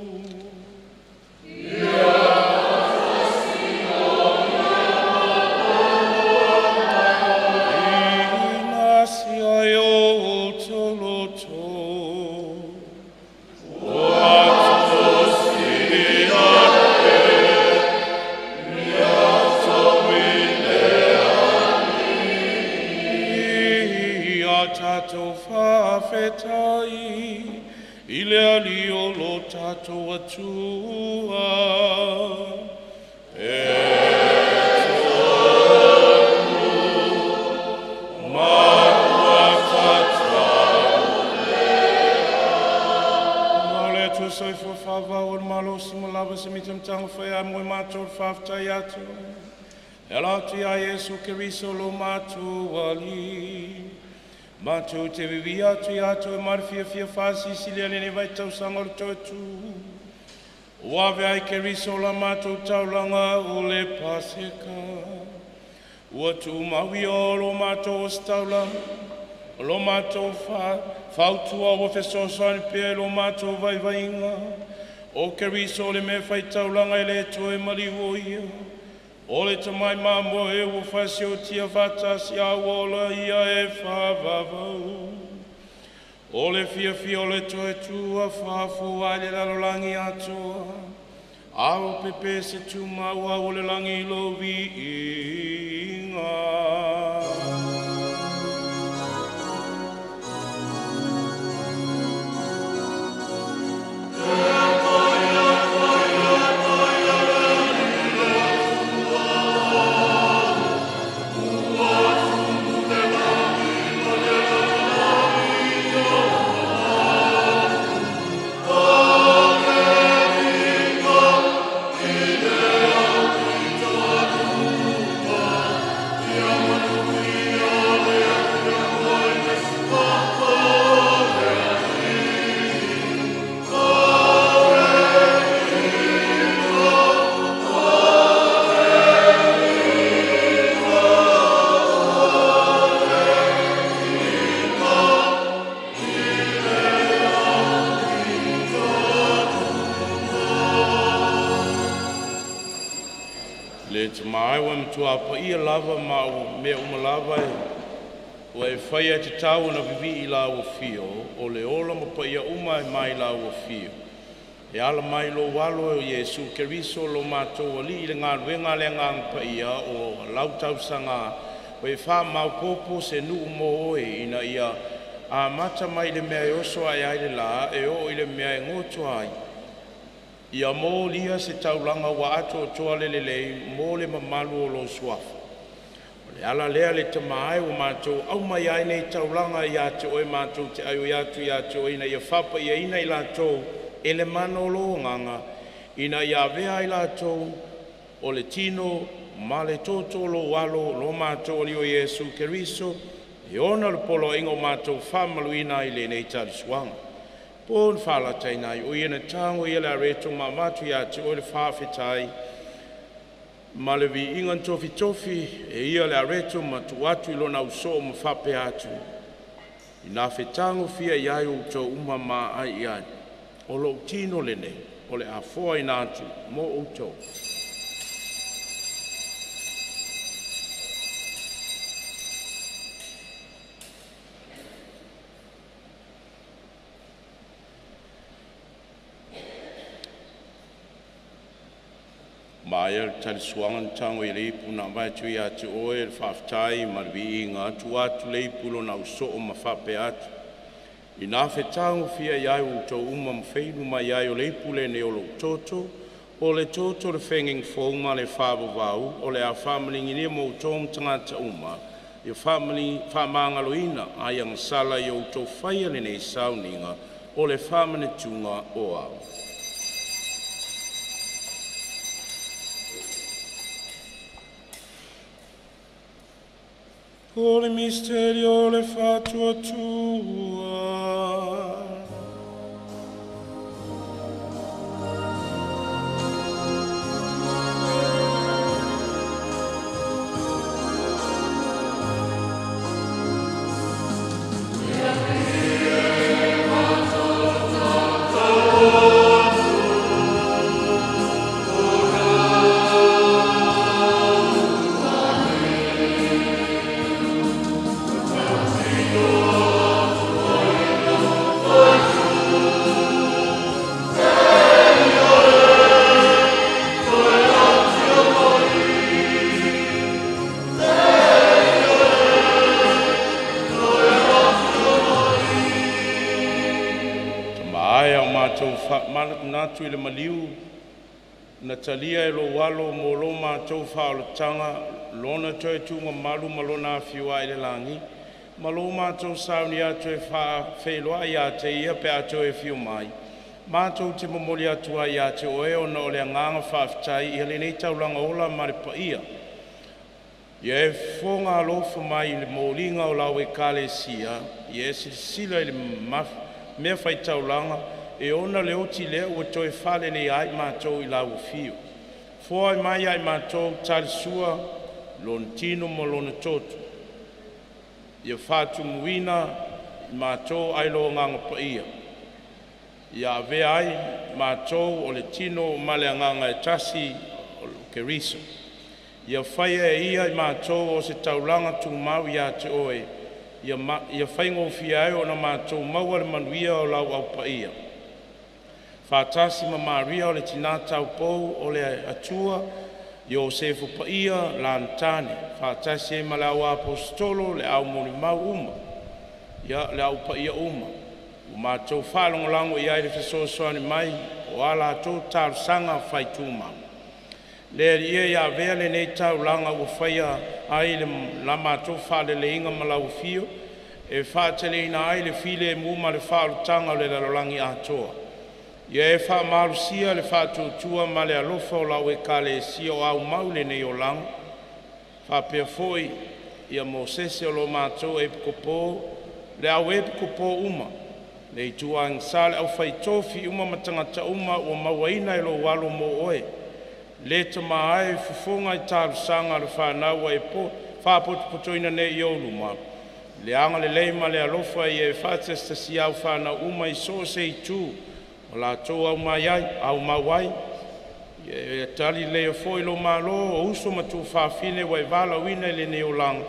Inasi ai outou loto. Ia tatou faafetai i le Alii o lo tatou Atua. E tonu ma ua tatau. Ma o le Atua soifua faavavau o le malosi ma lava se mitamitaga fai ai mo i matou le faafetai atu. E ala atu ia Iesu Keriso lo matou Alii. Matou te vivi atu ia te oe ma le fiafia faasilisili lenei vaitausaga o le toe tu. Ua ave ai Keriso la matou taulaga o le Paseka. Ua tumau ia o lo matou ositaulaga, o lo matou fautua ua fesoasoani pea i lo matou vaivaiga. O Keriso le mea faitaulaga e le toe maliu o ia. O le tamai mamoe ua fasiotia faatasi a ua ola ia e faavavau. O le fiafia o le toe tua faafou ai le lalolagi atoa. A o pepe se tumau au o le lagi lo viiga. Le tama ua matua paia lava ma o mea uma lava ua e faia te tau na vivii la ua fio, o le ola ma paia uma e mai la ua fio. E ala mai lo alo o Iesu Keriso lo matou Alii le galuega le agaga paia o lau tausaga ua e faamaopoopo se nuu mo oe ina ia amata mai le mea e oso ae ai le la e oo i le mea e goto ai. Ia molia se taulaga ua atoatoa le lelei mo le mamalu o lo suafa. O le ala lea le tama ai ua matou aumai ai nei taulaga ia te oe matou te aioi atu ia te oe ina ia faapaiaina i latou e le mana o lo agaga ina ia avea ai latou o le tino ma le toto lo alo lo matou Alii o Iesu Keriso e ona le poloaiga o matou faamaluina ai lenei talisuaga. Po na faalataina ai o ia na tago ia le areto ma avatu ia te oe le faafetai ma le viiga na tofitofi e ia le areto ma tuu atu i lona ausoo ma faapea atu. Ina fetagofia i ai outou uma ma ai i ai. O lou tino lenei o le afoaina atu mo outou. Maea le talisuaga na tago i le ipu na avatu ia te oe le faafetai ma le viiga atu atu le ipu lona ausoo ma faapea atu. Ina fetagofia i ai outou uma ma feinu mai ai o le ipu lenei o lou toto, O le toto le fegeng fou ma le whaavavau, o le a whaamalinginia mo outou ma tagata uma, ia faamagaloina ai agasala i outou faia lenei sauniga o le faamanatuga o ao. O le misterio o le faatuatua. Atu i le maliu na talia e lou alo mo lo matou faaolataga lona toe tuuga ma lona afioa i le lagi ma lo matou sauni atu e faafeiloai ia te ia pe a toe afio mai matou te momoli atu ai ia te oe ona o le agaga faafetai ia lenei taulaga ola ma le paia ia e fofoga alofa mai i le moliga o lau Ekalesia ia e silasila i le mea faitaulaga e ona le oti lea ua toe faalelei ai matou i lau afio. Foai mai ai matou talisua lona tino ma lona toto. Ia faatumuina i matou ai lo agaga paia. Ia avea ai matou o le tino ma le agaga e tasi o Keriso. Ia faia e ia i matou o se taulaga tumau ia te oe. Ia faigofie ai ona matou maua le manuia o lau aupaia. Faatasi ma Maria o le tina taupou o le Atua, Iosefa paia lanatane, faatasi ai ma le au aposetolo, le au molimau uma, ia le au paia uma. Ua matou faalagolago i ai le fesoasoani mai o a latou talosaga faitumau. Le Alii ia avea lenei taulaga ua faia ai le la matou faaleleiga ma lau afio, e faateleina ai le filemu ma le faaolataga o le lalolagi atoa. Ia e faamalosia le faatuatua ma le alofa o lau Ekalesia o aumau lenei olaga, faapea foi ia Mosese o lo matou epikopo, le au epikopo uma, le ituaigasa le aufaitofi uma ma tagata uma ua mauaina e lou alo mo oe. Le tama ai fofoga i talosaga a le fanau ua e faapotopotoina nei i ou luma, le agalelei ma le alofa ia e faatasitasia au fanau uma i so o se itu o latou aumau ai, ia e tali lelei foi lo malo o uso ma tuufafine ua e valaauina i lenei olaga,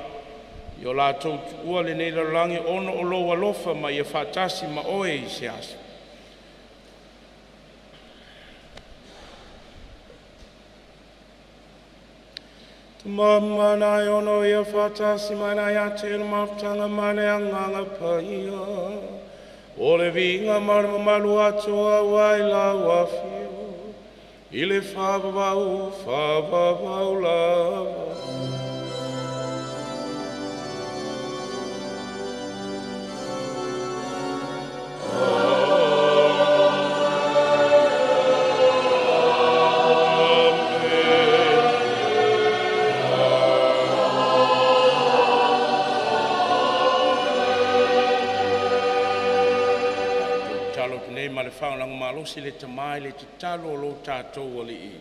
ia o latou tuua lenei lalolagi ona o lou alofa ma ia faatasi ma oe i se aso. Tumamana e ono ia faatasi mai na ia te le mafutaga ma le agaga paia. O le viiga ma le mamalu atoa ua i lau afio, i le faavavau, faavavau lava. Malosi le tamai le tatalo o lo tatou alii.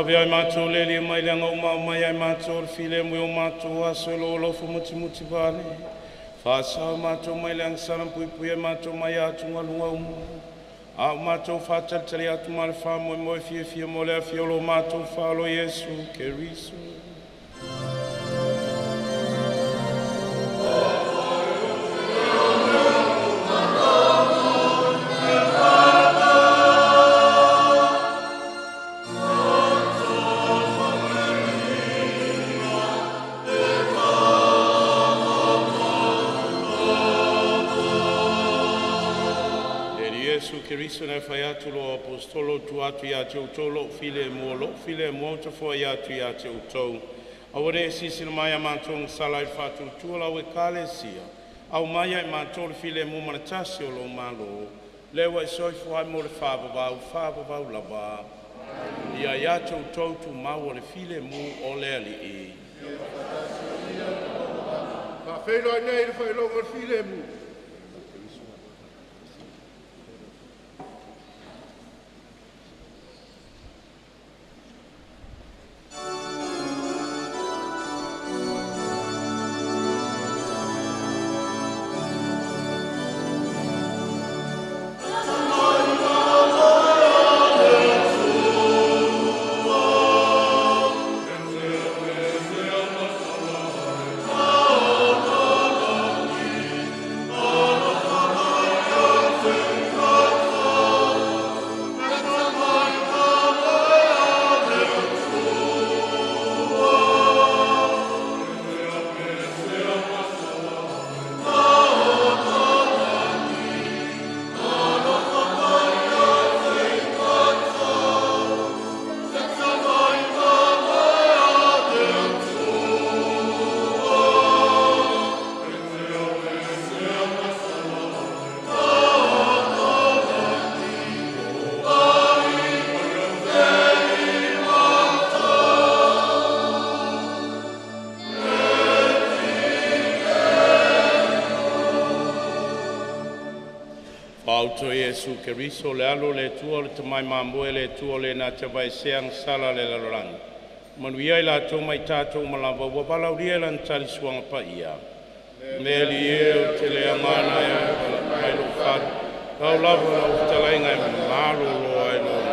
Ave ai mātou le lia mai le anga uma mai ai mātou le file mui o mātou aso lo lofo muti muti vale. Whaasau mātou mai le anga salam pui pui ai mātou mai atu ngā lunga umu. A o mātou whātalitali atu ma le wha moe moe fia fia mo le awhia o lo mātou whalo Yesu Keriso. Keriso na whai atu lo apostolo tu atu ia te utou lo file mo lo file mo te fo ia atu ia te utou. Awa sisi mai a mātou sala i whatu tua lau e kalesia. Au mai ai mātou le file mo manatasi o lo malo. Lewa i soifo ai mo le whaavavau, whaavavau lava. Ia ia te utou tu mau o le file mo o le alii. Whawhelo ai nei le whailonga le file mo. Auto Yesu Keriso le alo le tua le tamai mamboe le tua le nā te vai seang sala le lalolangi. Manuia i la tō mai tātou malava ua valauria lan tali suanga pa ia. Meli e o te lea ngana e mai lo whatu. Kau lava la ufitalainga e malo loa e loa.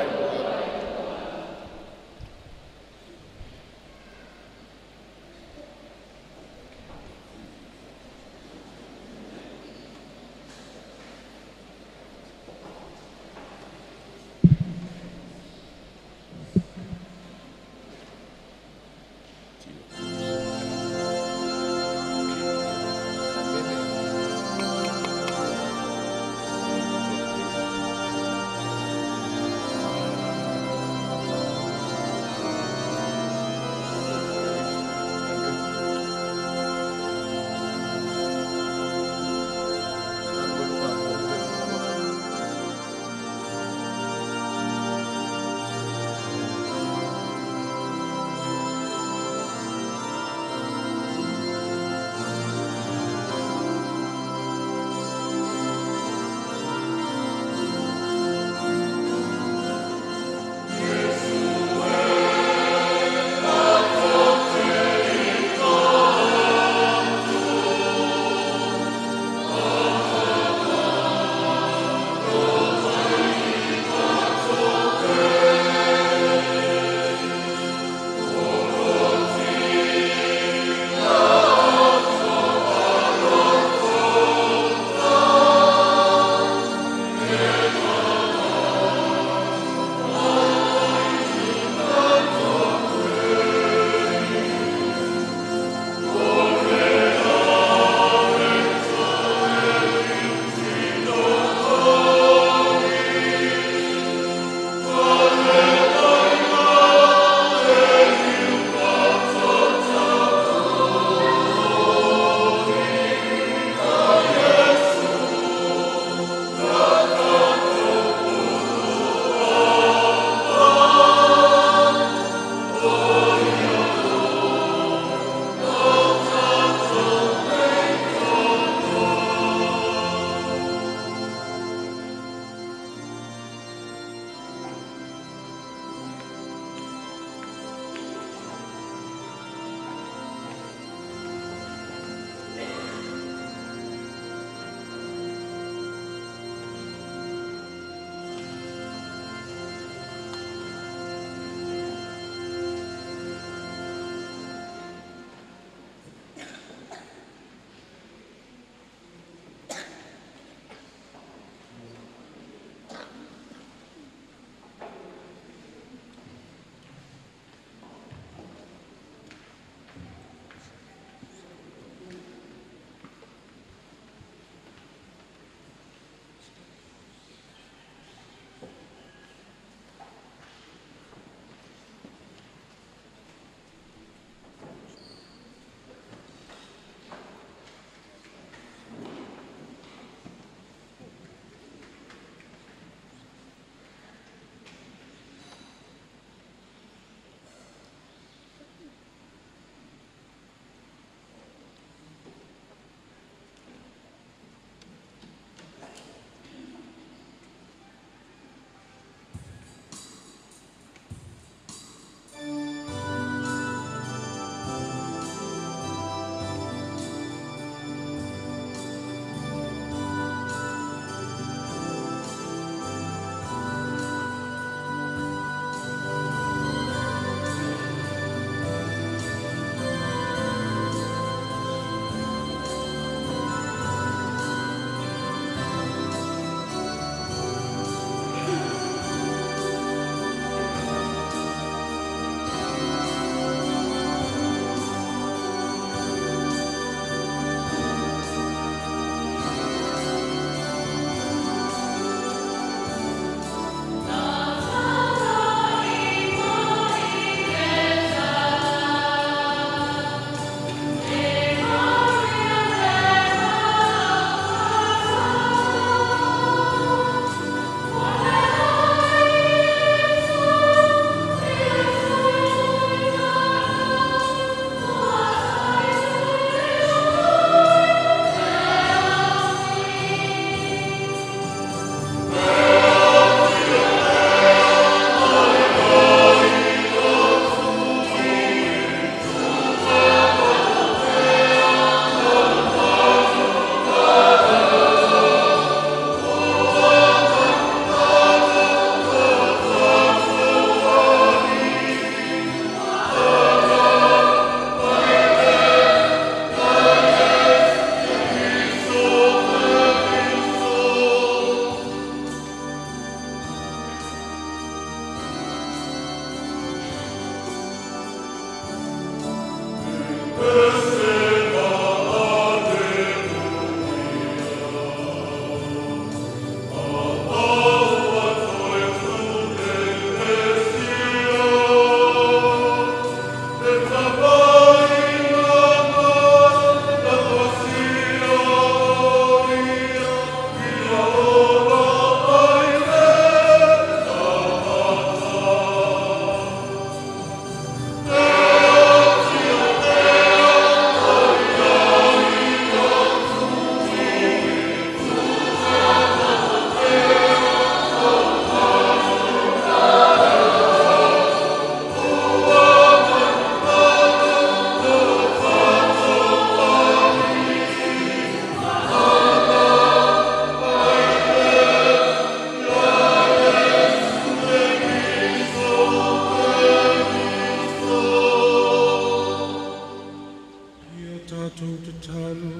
Matou tatalo.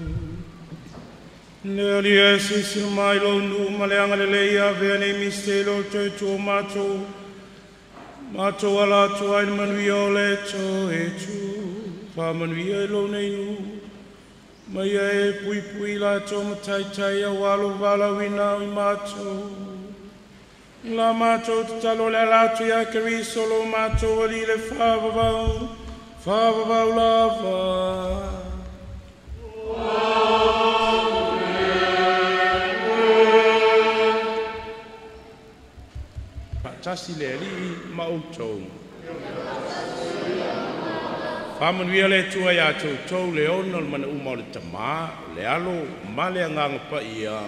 Le Alii e silasila mai i lou nuu ma le agalelei avea nei misitelio o le toe tu o matou, matou ala atu ai le manuia o le toe tu. Faamanuia i lou nei nuu, ma ia e puipui latou ma taitai auā lou valaauina o i matou. La matou tatalo le ala atu ia Keriso lo matou Alii le faavavau, faavavau lava. Faatasi le Alii ma outou. Faamanuia le Atua ia te outou le ona o le mana uma o le Tama, o le Alo ma le Agaga Paia.